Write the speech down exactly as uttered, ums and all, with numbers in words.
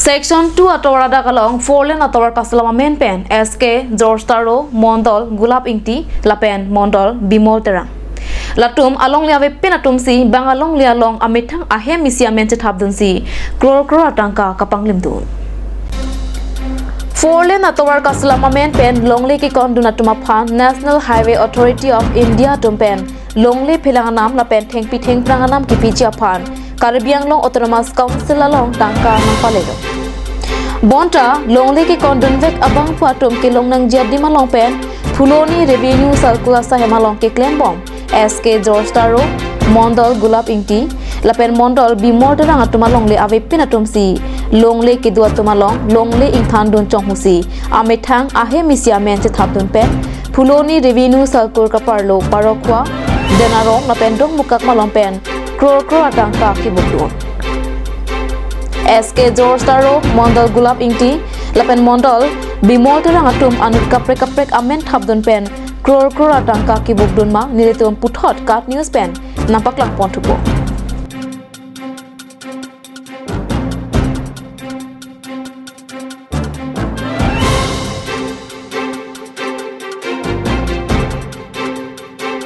Section two atovar adak along four lane atovar kaselam amen pen S K George Taro, Mondol Gulap Ingti lapen Mondol Bimol Terang, latum alongle avepin atumsi bang alongle along amethang ahem isi amen chethapdunsi crore crore atangka kapanglimdun. Four lane atovar kaselam amen pen longle kekondun atum aphan National Highway Authority of India atum pen longle phelang anam lapen thengpi thengphrang anam kepiji aphan Karbi Anglong Autonomous Council along tangka nangpalelo. Bonta longle kekondunvek abangphu atum kelong nangji adim along pen Phuloni Revenue Circle asai hem along keklembom S K George Taro, Mondol Gulap Ingti lapen Mondol Bimol Terang atum alongle avepin atumsi longle kedo atum along longle ingthandun chonghusi amethang ahem isi amen chethapdun pen Phuloni Revenue Circle kaparlo Parokhua, Denarong lapen Dongmukak malom pen crore crore atangka kebokdun. S K George Taro, Mondol Gulap Ingti lapen Mondol Bimol Terang atum anut kaprek kaprek amen thapdun pen crore crore atangka kebokdun ma nelitum puthot KAT News pen nangpaklang ponthupo.